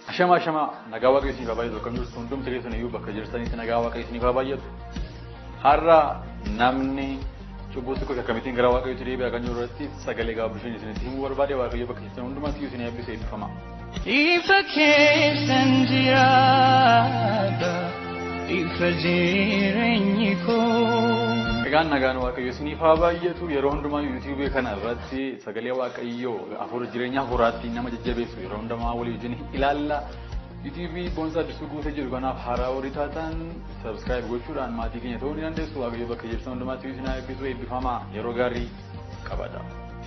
Ashama ashama nagaa Waaqayyo isiniif haa baay'atu. Akkam jirtu? Hundumti keessan iyyuu bakka jirtanitti nagaa Waaqayyo isiniif haa baay'atu. Har'a namni cubbuutti kufe akkamittiin gara Waaqayyootti deebi'a kan jiru irratti sagalee gabaabduu isinitti himuu barbaade. Waaqayyo bakka jirtan hundumaatti iyyuu isin eebbise. Eebbifama. Ifa keessan jiraadha, ifa jireenyi koo. Egaan nagaan Waaqayyo isiniif haa baay'atu. Yeroo hundumaa yuutuubii kana irratti sagalee Waaqayyoo hafuura jireenya hafuuraatti nama jajjabeessu yeroo hundumaa walii wajjin ilaalla. Yuutuubii Boonsaa Addisuu Guutee jedhu kanaaf haaraa warri taatan subscribe gochuudhaan maatii keenya ta'uu ni dandeessu. Waaqayyo bakka jirtan hundumaatti isin haa eebbisu. Eebbifamaa, yeroo gaarii qabadha.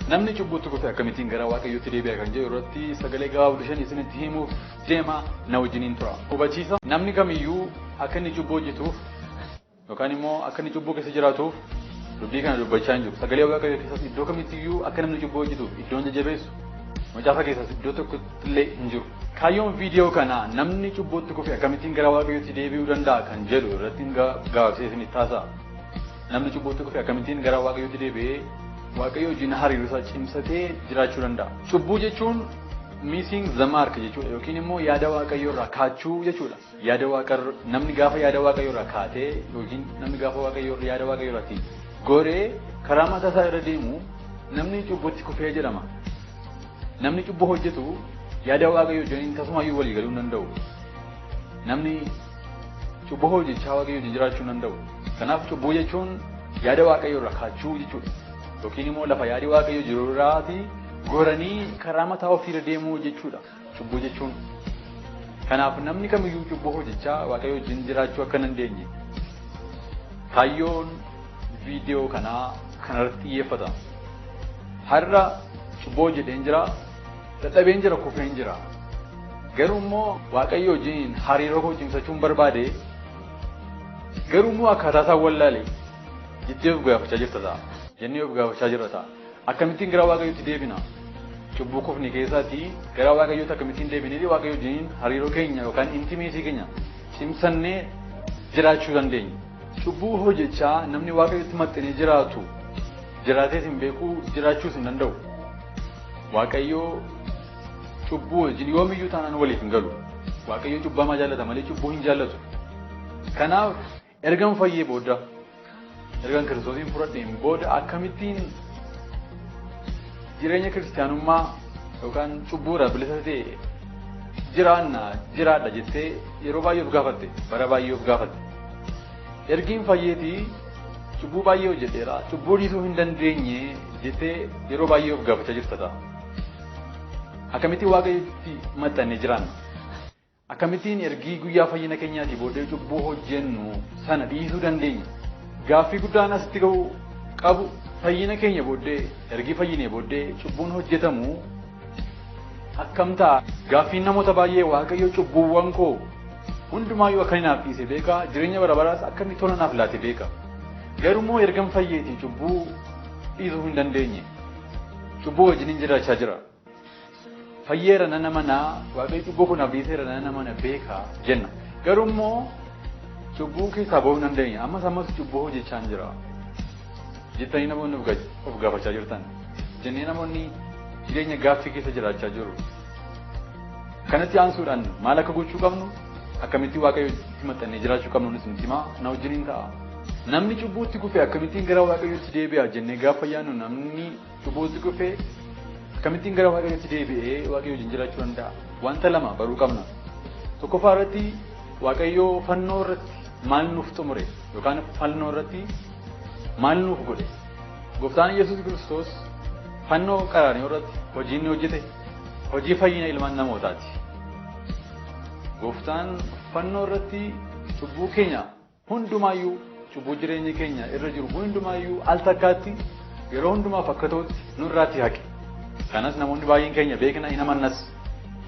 Namni cubbuutti kufe akkamittiin gara Waaqayyootti deebi'a kan jedhu irratti sagalee gabaabduu shan isinitti himuuf deema, na wajjiniin tura. Hubachiisa: namni kamiyyuu akka inni cubbuu hojjetuuf yookaan immoo akka inni cubbuu keessa jiraatuuf dubbii kana dubbachaa hin jiru. Sagalee Waaqayyoo keessas iddoo kamittiyyuu akka namni cubbuu hojjetuuf iddoon jajjabeessu macaafa keessas iddoo tokkotti illee hin jiru. Kaayyoon viidiyoo kanaa namni cubbuutti kufe akkamittiin gara Waaqayyootti deebi'uu danda'a kan jedhu irratti gabaabsee isinitti haasa'a. Namni cubbuutti kufe akkamittiin gara Waaqayyootti deebi'ee Waaqayyo wajjin hariiroo isaa cimsatee jiraachuu danda'a? Cubbuu jechuun missing the mark jechuudha yookiin immoo yaada Waaqayyoo irraa kaachuu jechuudha. Yaada Waaqa namni gaafa yaada Waaqayyoo irraa kaatee yookiin namni gaafa Waaqayyoo yaada Waaqayyoo irraatti goree karaa mataa isaa irra deemu namni cubbuutti kufee jedhama. Namni cubbuu hojjetu yaada Waaqayyoo wajjin tasumaayyuu walii galuu hin danda'u. Namni cubbuu hojjechaa Waaqayyoo wajjin jiraachuu hin danda'u. Kanaaf cubbuu jechuun yaada Waaqayyoo irraa kaachuu jechuudha. Yookiin immoo lafa yaadi Waaqayyoo jiru irraati goranii karaa mataa ofiirra deemuu jechuudha. Cubbuu jechuun. Kanaaf namni kamiyyuu cubbuu hojjechaa Waaqayyoo wajjin jiraachuu akka hin dandeenye kaayyoon viidiyoo kanaa kanarratti xiyyeeffata. Har'a cubbuu hojjedheen jira, dadhabeen jira, kufeen jira. Garuu immoo Waaqayyo wajjin hariiroo koo cimsachuun barbaade, garuu immoo akkaataa isaa wallaale jettee of gaafachaa jirta ta'a. Jennee of gaafachaa jirra ta'a. Akkamittiin gara Waaqayyootti deebina? Cubbuu kufni keessaatii gara Waaqayyootti akkamittiin deebinee Waaqayyo wajjin hariiroo keenya yookaan intimacy keenya cimsannee jiraachuu dandeenya? Cubbuu hojjechaa namni Waaqayyotti maxxanee jiraatu jiraatees hin beeku, jiraachuus hin danda'u. Waaqayyo cubbuu wajjin yoomiyyuu taanaan waliif hin galu. Waaqayyo cubbamaa jaallata malee cubbuu hin jaallatu. Kanaaf ergan fayyee booda, ergan Kiristoosiin fudhadheen booda, akkamittiin jireenya kiristaanummaa yookaan cubbuurraa bilisa ta'e jiraanna, jiraadha jettee yeroo baay'ee of gaafatte, bara baay'ee of gaafatte. Ergiin fayyeetii cubbuu baay'ee hojjedheera, cubbuu dhiisuu hin dandeenye jettee yeroo baay'ee of gaafachaa jirta ta'a. Akkamittiin Waaqayyotti maxxannee jiraanna? Akkamittiin ergii guyyaa fayyina keenyaatii booddee cubbuu hojjennu sana dhiisuu dandeenya? Gaaffii guddaan asitti ga'u qabu, fayyina keenya booddee, ergii fayyinee booddee cubbuun hojjetamu akkam ta'a? Gaaffiin namoota baay'ee, Waaqayyo cubbuuwwan koo hundumaayyuu akka inni naaf dhiise beeka, jireenya bara baraas akka inni tola naaf laate beeka. Garuu immoo ergan fayyeetii cubbuu dhiisuu hin dandeenye. Cubbuu wajjin jiraachaa jira. Fayyeera nana manaa, Waaqayyo cubbuu koo naaf dhiiseera nana mana beeka jenna. Garuu immoo cubbuu keessaa bahuu hin dandeenye. Ammas ammas cubbuu hojjechaa jira jettanii namoonni of gaafachaa jirtan. Jennee namoonni jireenya gaaffii keessa jiraachaa jiru. Kanatti aansuudhaan maal akka gochuu qabnu, akkamittiin Waaqayyotti maxxannee jiraachuu qabnu nuti himaa, na wajjiniin ta'a. Namni cubbuutti kufe akkamittiin gara Waaqayyootti deebi'a jennee gaafa yaadnu, namni cubbuutti kufe akkamittiin gara Waaqayyootti deebi'ee Waaqayyo wajjin jiraachuu danda'a? Wanta lama baruu qabna. Tokkoffaa irratti, Waaqayyoo fannoo irratti maal nuuf xumure yookaan fannoo irratti maal nuuf godhe? Gooftaan Yesuus Kiristoos fannoo qaraanioo irratti hojii inni hojjete hojii fayyina ilmaan namootaati. Gooftaan fannoo irratti cubbuu keenya hundumaayyuu, cubbuu jireenya keenya irra jiru hundumaayyuu al takkaatti yeroo hundumaaf akka ta'utti nurraatti haqe. Kanas namoonni baay'een keenya beekna, hin amannas.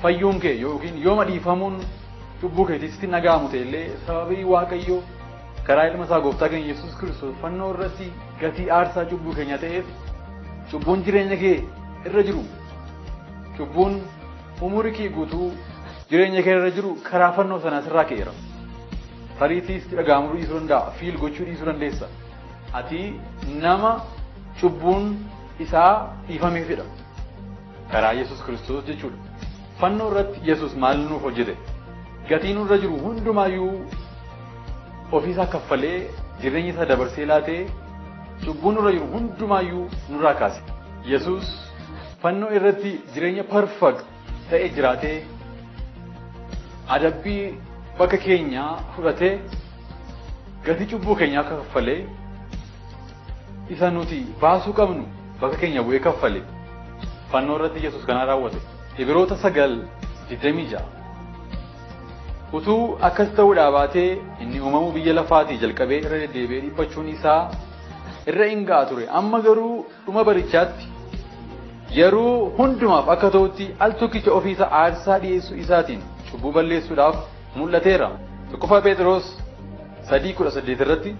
Fayyuun kee yookiin yooma dhiifamuun cubbuu keetiitti dhaga'amu ta'ellee, sababii Waaqayyo karaa ilma isaa gooftaa keenya Yesuus Kiristoos fannoo irratti gatii aarsaa cubbuu keenya ta'eef, cubbuun jireenya kee irra jiru, cubbuun umurii kee guutuu jireenya kee irra jiru karaa fannoo sanaa sirraa ka'eera. Tariitii sitti dhaga'amuu dhiisuu danda'a, feel gochuu dhiisuu dandeessa. Ati nama cubbuun isaa dhiifameefidha. Karaa Yesuus Kiristoos jechuudha. Fannoo irratti Yesuus maal nuuf hojjete? Gatii nurra jiru hundumaayyuu ofiisaa kaffalee jireenya isaa dabarsee laatee cubbuu nurra jiru hundumaayyuu nurraa kaase. Yesuus fannoo irratti jireenya perfect ta'e jiraatee adabbii bakka keenyaa fudhatee gatii cubbuu keenyaa kaffalee isa nuti baasuu qabnu bakka keenya bu'ee kaffale. Fannoo irratti Yesuus kana raawwate. Ibroota 9:26. Utuu akkas ta'uudhaa baatee inni uumamuu biyya lafaatii jalqabee irra deddeebi'ee dhiphachuun isaa irra hin ga'a ture. Amma garuu dhuma barichaatti yeroo hundumaaf akka ta'utti al tokkicha ofiisa aarsaa dhiyeessuu isaatiin cubbuu balleessuudhaaf mul'ateera. 1 Phexros 3:18 irratti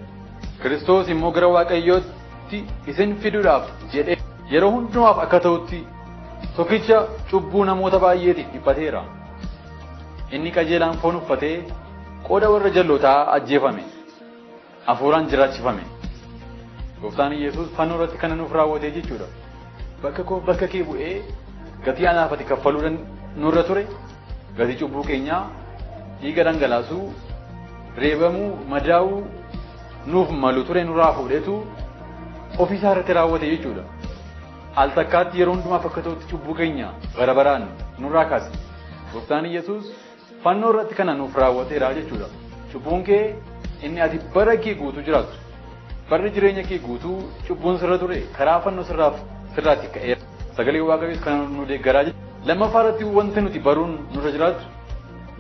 Kiristoos immoo gara Waaqayyootti isin fiduudhaaf jedhee yeroo hundumaaf akka ta'utti tokkicha cubbuu namoota baay'eetiif dhiphateera. Inni qajeelaan foon uffatee qooda warra jallootaa ajjeefame, hafuuraan jiraachifame. Gooftaan Yesuus fannoo irratti kana nuuf raawwate jechuudha. Bakka koo bakka kee bu'ee gatii anaaf ati kaffaluu nurra ture, gatii cubbuu keenyaa dhiiga dhangalaasuu, reebamuu, madaa'uu nuuf malu ture nurraa fuudheetu ofiisaa irratti raawwate jechuudha. Al takkaatti yeroo hundumaaf akka ta'utti cubbuu keenya bara baraan nurraa kaase. Gooftaan Yesuus fannoo irratti kana nuuf raawwateera jechuudha. Cubbuun kee inni ati bara kee guutuu jiraattu, barri jireenya kee guutuu cubbuun sirra ture karaa fannoo sirraatti ka'eera. Sagalee Waaqayyoos kana nu deeggaraa jechuudha. Lammaffaa irratti wanti nuti baruun nurra jiraatu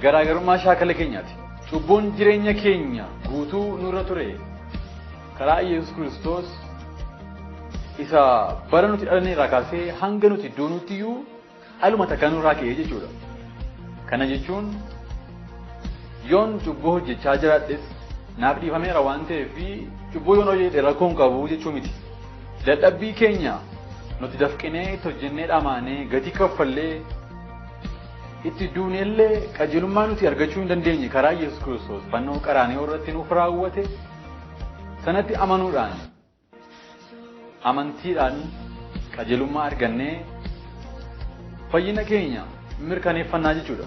garaagarummaa shaakala keenyaati. Cubbuun jireenya keenya guutuu nurra ture karaa Yesuus Kiristoos isa bara nuti dhalanne irraa kaasee hanga nuti duunutti iyyuu aluma takka nurraa ka'ee jechuudha. Kana jechuun yoon cubbuu hojjechaa jiraadhes naaf dhiifameera waan ta'eef cubbuu yoon hojjedhe rakkoo hin qabu jechuu miti. Dadhabbii keenya nuti dafqinee itti hojjennee dhamaanee gatii kaffallee itti duunellee qajeelummaa nuti argachuu hin dandeenye karaa Yesuus Kiristoos fannoo qaraanioo irratti nuuf raawwate sanatti amanuudhaan amantiidhaan qajeelummaa argannee fayyina keenya mirkaneeffannaa jechuudha.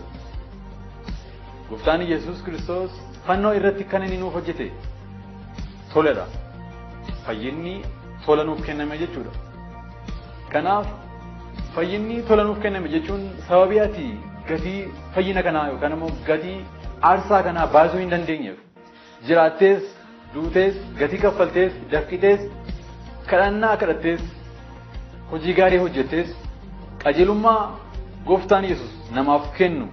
Gooftaan Yesuus Kiristoos fannoo irratti kan inni nuuf hojjete toledha. Fayyinni tola nuuf kenname jechuudha. Kanaaf fayyinni tola nuuf kenname jechuun sababii ati gatii fayyina kanaa yookaan immoo gatii aarsaa kanaa baasuu hin dandeenyeef jiraattees, duutees, gatii kaffaltees, dafqitees, kadhannaa kadhattees, hojii gaarii hojjettees qajeelummaa Gooftaan Yesuus namaaf kennu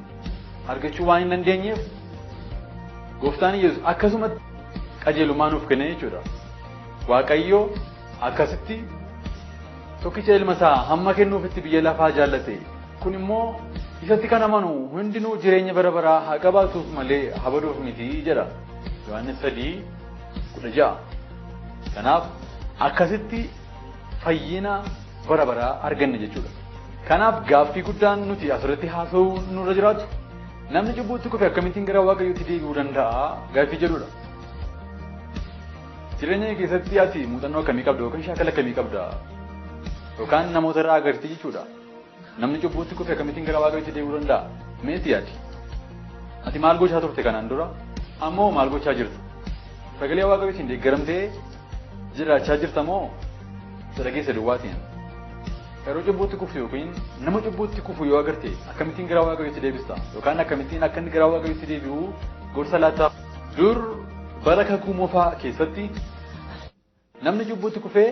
argachuu waan hin dandeenyeef Gooftaan Yesuus akkasumatti qajeelummaa nuuf kenne jechuudha. Waaqayyo akkasitti tokkicha ilma isaa hamma kennuufitti biyya lafaa jaallate. Kun immoo isatti kan amanu hundinuu jireenya bara baraa haa qabaatuuf malee haa baduuf miti jedha. Yohaannis 3:16. Kanaaf akkasitti fayyina bara baraa arganne jechuudha. Kanaaf gaaffii guddaan nuti asirratti haasa'uu nurra jiraatu namni cubbuutti kufe akkamittiin gara Waaqayyootti deebi'uu danda'a gaaffii jedhudha. Jireenya kee keessatti ati muuxannoo akkamii qabda yookaan shaakala akkamii qabda yookaan namoota irraa agartee jechuudha. Namni cubbuutti kufe akkamittiin gara Waaqayyootti deebi'uu danda'a? Meetii ati? Ati maal gochaa turte kanaan dura? Ammoo maal gochaa jirta? Sagalee Waaqayyootiin deeggaramtee jiraachaa jirta moo isa dhageesse duwwaatiin? Yeroo cubbuutti kufu yookiin nama cubbuutti kufu yoo agarte akkamittiin gara Waaqayyootti deebista? Yookaan akkamittiin akka inni gara Waaqayyootti deebi'u gorsa laataa? Dur bara kakuu moofaa keessatti namni cubbuutti kufee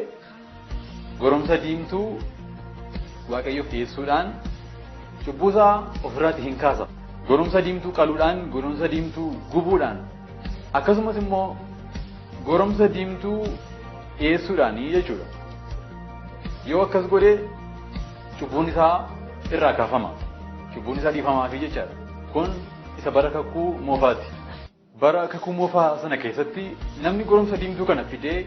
goromsa diimtuu Waaqayyoof dhiyeessuudhaan cubbuusaa ofirraatti hin kaasa. Goromsa diimtuu qaluudhaan, goromsa diimtuu gubuudhaan, akkasumas immoo goromsa diimtuu dhiyeessuudhaan jechuudha. Yoo akkas godhee cubbuun isaa irraa kaafama. Cubbuun isaa dhiifamaafi jechaadha. Kun isa bara kakuu moofaati. Bara kakuu moofaa sana keessatti namni goromsa diimtuu kana fidee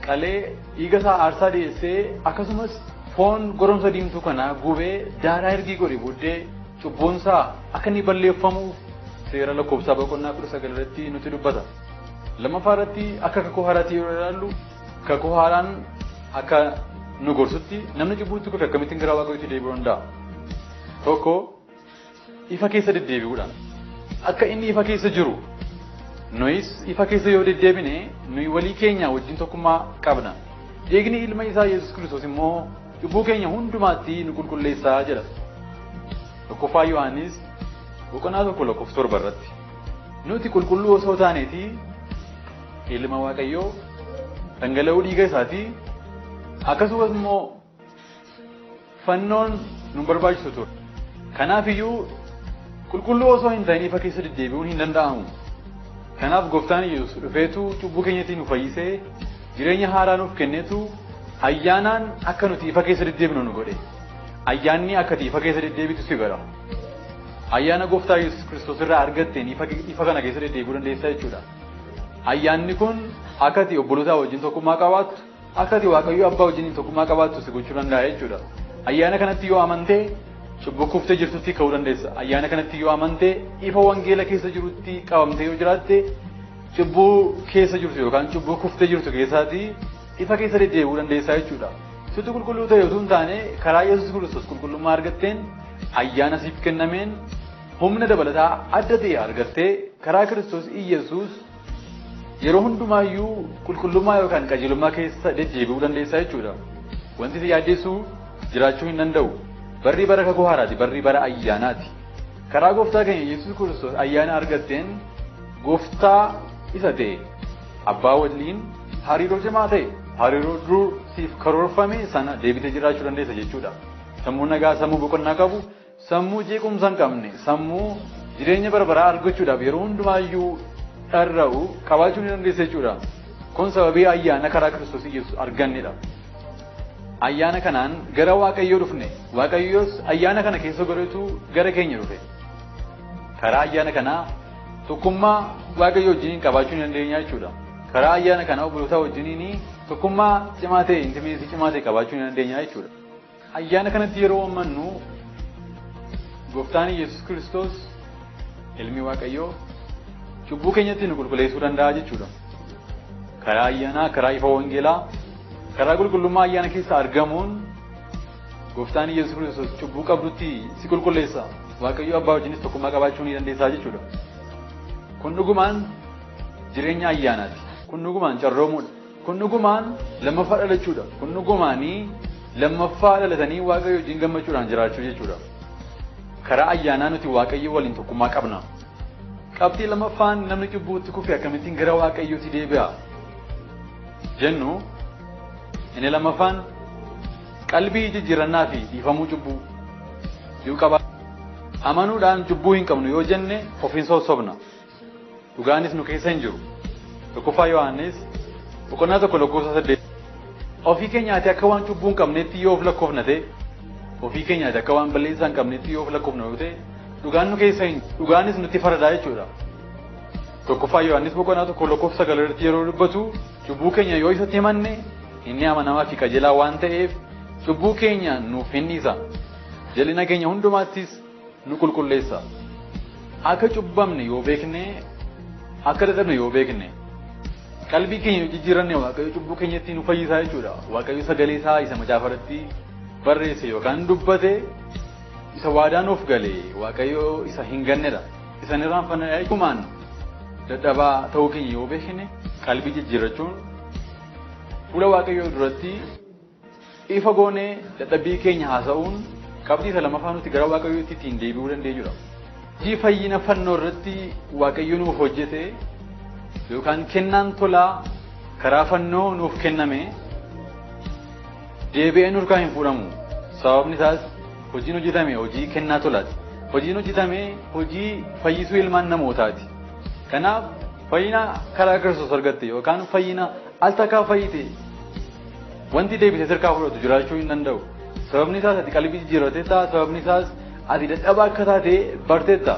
qalee dhiiga isaa aarsaa dhiyeessee akkasumas foon goromsa diimtuu kana gubee daaraa ergii godhe booddee cubbuun isaa akka inni balleeffamuuf seera lakkoofsaa boqonnaa 19 irratti nuti dubbata. Lammaffaa irratti akka kakuu haaraatti yeroo ilaallu kakuu haaraan akka nu gorsutti namni cubbuutti kufe akkamittiin gara Waaqayyootti deebi'uu danda'a? Tokko ifa keessa deddeebi'uudhaan. Akka inni ifa keessa jiru nuyis ifa keessa yoo deddeebine nuyi walii keenya wajjin tokkummaa qabna. Dhiigni ilma isaa Yesuus Kiristoos immoo cubbuu keenya hundumaatti nu qulqulleessaa jedha. Tokkoffaa Yohaannis boqonnaa 1 lakkoofsa 7 irratti. Nuti qulqulluu osoo taaneeti ilma Waaqayyoo dhangala'uu dhiiga isaatii akkasumas immoo fannoon nu barbaachisu ture. Kanaaf iyyuu qulqulluu osoo hin ta'in ifa keessa deddeebi'uun hin danda'amu. Kanaaf gooftaan Yesuus dhufeetu cubbuu keenyatti nu fayyisee jireenya haaraa nuuf kenneetu ayyaanaan akka nuti ifa keessa deddeebinu nu godhe. Ayyaanni akka ati ifa keessa deddeebitu si godha. Ayyaana gooftaa Yesuus Kiristoos irraa argatteen ifa kana keessa deddeebi'uu dandeessa jechuudha. Ayyaanni kun akka ati obbolootaa wajjin tokkummaa qabaattu, akka ati Waaqayyo Abbaa wajjin tokkummaa qabaattu si gochuu danda'a jechuudha. Ayyaana kanatti yoo amantee cubbuu kuftee jirtutti ka'uu dandeessa. Ayyaana kanatti yoo amantee ifa wangeela keessa jirutti qabamtee yoo jiraatte cubbuu keessa jirtu yookaan cubbuu kuftee jirtu keessaatii ifa keessa deddeebi'uu dandeessa jechuudha. Situ qulqulluu ta'e utuu hin taane karaa Yesuus Kiristoos qulqullummaa argatteen ayyaana siif kennameen humna dabalataa adda ta'e argattee karaa Kiristoos Iyyasuus yeroo hundumaayyuu qulqullummaa yookaan qajeelummaa keessa deddeebi'uu dandeessa jechuudha. Wanti si yaaddeessu jiraachuu hin danda'u. Barri bara kakuu haaraati, barri bara ayyaanaati. Karaa gooftaa keenya Yesuus Kiristoos ayyaana argatteen gooftaa isa ta'e abbaa waliin hariiroo cimaa ta'e hariiroo dur siif karoorfame sana deebitee jiraachuu dandeessa jechuudha. Sammuu nagaa, sammuu boqonnaa qabu, sammuu jeequmsa hin qabne, sammuu jireenya bara baraa argachuudhaaf yeroo hundumaayyuu dharra'u qabaachuu ni dandeessa jechuudha. Kun sababii ayyaana karaa Kiristoos Yesuus argannedha. Ayyaana kanaan gara Waaqayyoo dhufne, Waaqayyoos ayyaana kana keessa godhatu gara keenya dhufe. Karaa ayyaana kanaa tokkummaa Waaqayyoo wajjiniin qabaachuu ni dandeenya jechuudha. Karaa ayyaana kanaa obboloota wajjiniin tokkummaa cimaa ta'e, intimacy cimaa ta'e qabaachuu ni dandeenya jechuudha. Ayyaana kanatti yeroo amannu gooftaan Yesuus Kiristoos ilmi Waaqayyoo cubbuu keenyatti nu qulqulleessuu danda'a jechuudha. Karaa ayyaanaa, karaa ifa wangeelaa, karaa qulqullummaa ayyaana keessa argamuun gooftaan Yesuus Kiristoos cubbuu qabdutti si qulqulleessa. Waaqayyo abbaa wajjinis tokkummaa qabaachuu ni dandeessaa jechuudha. Kun dhugumaan jireenya ayyaanaati. Kun dhugumaan carroomuudha. Kun dhugumaan lammaffaa dhalachuudha. Kun dhugumaanii lammaffaa dhalatanii Waaqayyo wajjin gammachuudhaan jiraachuu jechuudha. Karaa ayyaanaa nuti Waaqayyo waliin tokkummaa qabna. Qabxii lammaffaan namni cubbuutti kufe akkamittiin gara Waaqayyootti deebi'a jennu inni lammaffaan qalbii jijjiirannaa fi dhiifamuu cubbuu yoo qaba. Amanuudhaan cubbuu hin qabnu yoo jenne ofiin sossobna. Dhugaanis nu keessa hin jiru. 1ffaa Yohaannis boqonnaa 1 lakkoofsa 8. Ofii keenyaati akka waan cubbuu hin qabneetti yoo of lakkoofna ta'e, ofii keenyaati akka waan balleessaa hin qabneetti yoo of lakkoofna yoo ta'e, dhugaan nu keessa hin dhugaanis nutti faradaa jechuudha. 1ffaa Yohaannis boqonnaa 1 lakkoofsa 9 irratti yeroo dubbatu, cubbuu keenya yoo isatti himanne inni amanamaa fi qajeelaa waan ta'eef cubbuu keenya nuuf hin dhiisa. Jal'ina keenya hundumaattis nu qulqulleessa. Akka cubbamne yoo beekne, akka dadhabne yoo beekne, qalbii keenya yoo jijjiiranne Waaqayyo cubbuu keenyatti nu fayyisaa jechuudha. Waaqayyo sagalee isaa isa macaafa irratti barreesse yookaan dubbate isa waadaa nuuf gale Waaqayyo isa hin gannedha. Isa hin irraanfannedha jechuun dadhabaa ta'uu keenya yoo beekne qalbii jijjiirrachuun fuula Waaqayyoo duratti ifa goonee dadhabbii keenya haasa'uun qabxii isa lammaffaa nuti gara Waaqayyootti ittiin deebi'uu dandeenyudha. Hojii fayyina fannoo irratti Waaqayyo nuuf hojjete yookaan kennaan tolaa karaa fannoo nuuf kenname deebi'ee nurkaa hin fuudhamu. Sababni isaas hojiin hojjetame hojii kennaa tolaati. Hojiin hojjetame hojii fayyisuu ilmaan namootaati. Kanaaf fayyina karaa Kiristoos argatte yookaan fayyina al takkaa fayyite wanti deebisee sirkaa fudhatu jiraachuu hin danda'u. Sababni isaas ati qalbii jijjiirrateetta, sababni isaas ati dadhabaa akka taate barteetta.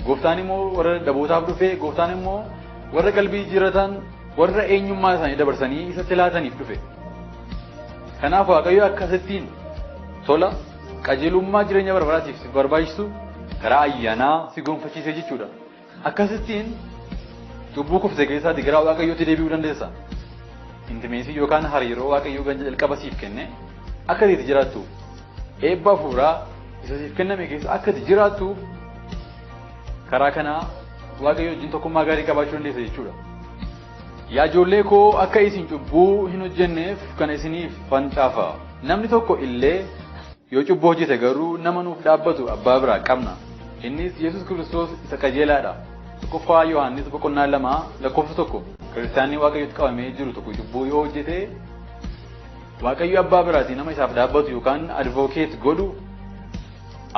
Gooftaan immoo warra dadhabootaaf dhufe, gooftaan immoo warra qalbii jijjiirratan, warra eenyummaa isaanii dabarsanii isatti laataniif dhufe. Kanaaf Waaqayyo akkasittiin tola qajeelummaa jireenya bara baraatiif si barbaachisu karaa ayyaanaa si gonfachiise jechuudha. Akkasittiin cubbuu kufte keessaati gara Waaqayyootti deebi'uu dandeessa. Intimacy yookaan hariiroo Waaqayyoo kan jalqaba siif kenne akka itti jiraattu eebba hafuuraa isa siif kenname keessa akka ati jiraattuuf karaa kanaa Waaqayyo wajjin tokkummaa gaarii qabaachuu dandeessa jechuudha. Yaa ijoollee koo akka isin cubbuu hin hojjenneef kana isiniif fancaafa. Namni tokko illee yoo cubbuu hojjete garuu nama nuuf dhaabbatu abbaa biraa qabna. Innis Yesuus Kiristoos isa qajeelaadha. 1ffaa Yohaannis boqonnaa 2 lakkoofsa 1. Kiristaanni Waaqayyotti qabamee jiru tokko cubbuu yoo hojjete Waaqayyo abbaa biraatii nama isaaf dhaabbatu yookaan advocate godhu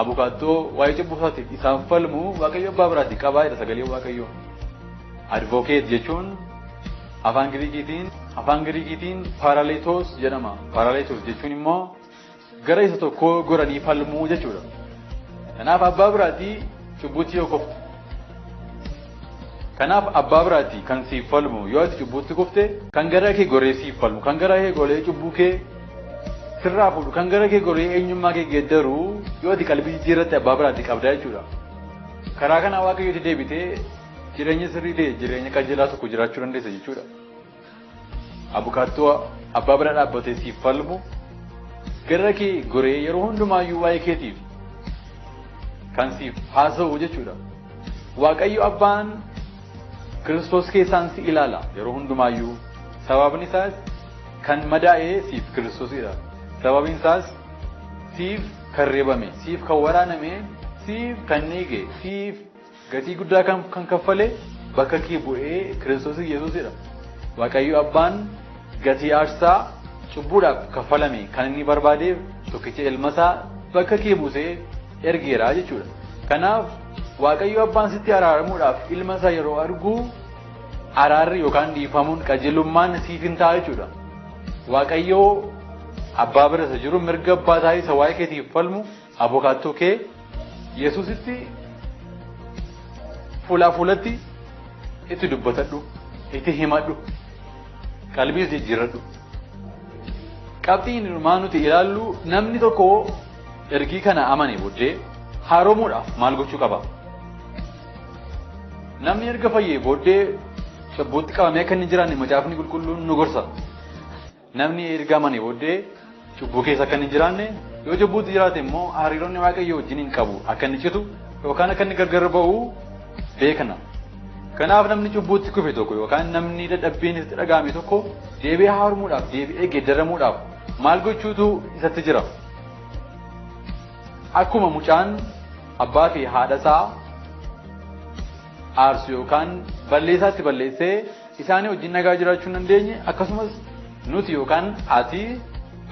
abukaattoo waa'ee cubbuu isaatiif isaaf falmu Waaqayyo abbaa biraatii qabaa jedha sagalee Waaqayyoo. Advocate jechuun afaan Giriikiitiin paraletos jedhama. Paraletos jechuun immoo gara isa tokkoo goranii falmuu jechuudha. Kanaaf abbaa biraatii cubbuutti yoo kufte, kanaaf abbaa biraatii kan siif falmu yoo ati cubbuutti kufte kan gara kee goree siif falmu, kan gara kee goree cubbuu kee sirraa fuudhu, kan gara kee goree eenyummaa kee geeddaru yoo ati qalbii jijjiirratte abbaa biraatii qabdaa jechuudha. Karaa kana Waaqayyotti deebitee jireenya sirrii ta'e jireenya qajeelaa tokko jiraachuu dandeessa jechuudha. Abukaattoo abbaa bira dhaabbatee siif falmu gara kee goree yeroo hundumaayyuu waa'ee keetiif kan siif haasa'u jechuudha. Waaqayyo abbaan Kiristoos keessaan si ilaala yeroo hundumaayyuu. Sababni isaas kan madaa'ee siif Kiristoosidha. Sababni isaas siif kan reebame, siif kan waraaname, siif kan dhiige, siif gatii guddaa kan kaffale bakka kee bu'ee Kiristoos Yesuusidha. Waaqayyo abbaan gatii aarsaa cubbuudhaaf kaffalame kan inni barbaadeef tokkicha ilmasaa bakka kee buusee ergeera jechuudha. Kanaaf Waaqayyo abbaan sitti araaramuudhaaf ilma isaa yeroo argu araarri yookaan dhiifamuun qajeelummaan siif hin ta'a jechuudha. Waaqayyo abbaa bira isa jiru mirga abbaa isaa isa waa'ee keetiif falmu abukaattoo kee Yesuusitti fuulaa fuulatti itti dubbatadhu, itti himadhu, qalbiis jijjiirradhu. Qabxiin dhumaa nuti ilaallu namni tokko ergii kana amane booddee haaromuudhaaf maal gochuu qaba? Namni erga fayyee booddee cubbuutti qabamee akka inni jiraanne macaafni qulqulluun nu gorsa. Namni erga amane booddee cubbuu keessa akka inni jiraanne yoo cubbuutti jiraate immoo hariiroonni Waaqayyoo wajjin hin qabu akka inni citu yookaan akka inni gargar ba'u beekna. Kanaaf namni cubbuutti kufe tokko yookaan namni dadhabbiin itti dhaga'ame tokko deebi'ee haaromuudhaaf deebi'ee geeddaramuudhaaf maal gochuutu isatti jira? Akkuma mucaan abbaa fi haadha isaa aarsu yookaan balleessaatti balleessee isaanii wajjin nagaa jiraachuu hin dandeenye akkasumas nuti yookaan ati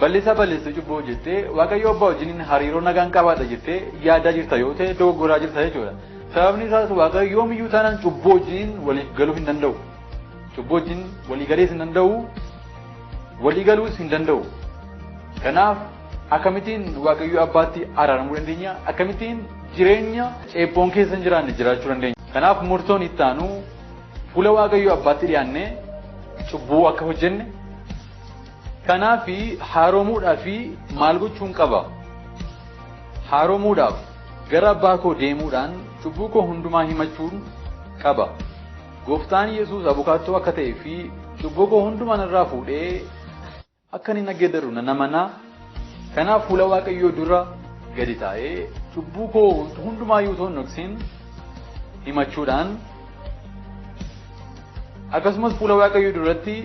balleessaa balleessee cubbuu hojjettee Waaqayyo abbaa wajjin hariiroo nagaan qabaadha jettee yaadaa jirta yoo ta'e dogoggoraa jirta jechuudha. Sababni isaas Waaqayyo yoomiyyuu taanaan cubbuu wajjin waliif galuu hin danda'u. Cubbuu wajjin walii galees hin danda'u, walii galuus hin danda'u. Kanaaf akkamittiin Waaqayyo abbaatti araaramuu dandeenya? Akkamittiin jireenya ceephoon keessa hin jiraanne jiraachuu dandeenya? Kanaaf murtoon itti aanu fuula Waaqayyo abbaatti dhiyaannee cubbuu akka hojjenne kanaaf haaromuudhaaf maal gochuun qaba? Haaromuudhaaf gara abbaa koo deemuudhaan cubbuu koo hundumaa himachuun qaba. Gooftaan Yesuus abukaattoo akka ta'ee fi cubbuu koo hundumaa narraa fuudhee akka inni na geeddaru nan amana. Kanaaf fuula Waaqayyoo dura gadi taa'ee cubbuu koo hundumaayyuu otoo hin dhoksin himachuudhaan akkasumas fuula Waaqayyoo duratti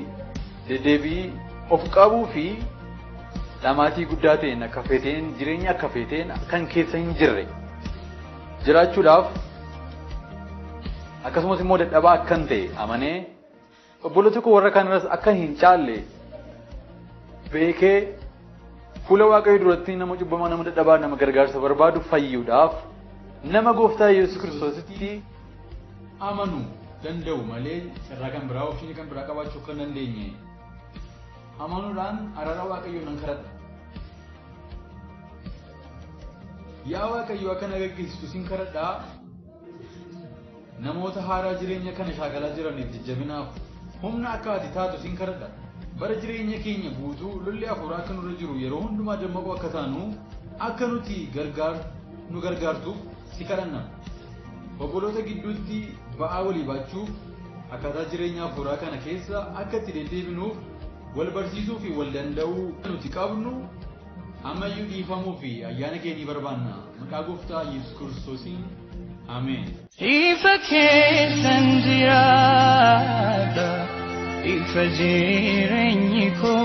deddeebii of qabuu fi dhamaatii guddaa ta'een akka feeteen jireenya akka feeteen kan keessa hin jirre jiraachuudhaaf akkasumas immoo dadhabaa akkan ta'e amanee obboloota koo warra kaanirras akka hin caalle beekee fuula Waaqayyoo duratti nama cubbamaa nama dadhabaa nama gargaarsa barbaadu fayyuudhaaf nama Gooftaa Yesuus Kiristoositti amanu danda'u malee carraa kan biraa opshinii kan biraa qabaachuu kan dandeenye amanuudhaan araara Waaqayyoo nan kadhadha. Yaa Waaqayyo akka na gaggeessitu sin kadhadhaa. Namoota haaraa jireenya kana shaakalaa jiraniif jajjabinaaf humna akka ati taatu sin kadhadha. Bara jireenya keenya guutuu lolli hafuuraa akka nurra jiru yeroo hundumaa dammaqoo akka taanu akka nuti nu gargaartuuf si kadhanna. Obboloota gidduutti ba'aa walii baachuuf akkaataa jireenya hafuuraa kana keessa akka itti deddeebinuuf wal barsiisuu fi wal danda'uu nuti qabnu Ammayyuu dhiifamuu fi ayyaana kee ni barbaanna. Maqaa gooftaa Yesuus Kiristoosiin Ameen. Ifa keessan jiraadha, ifa jireenyi koo.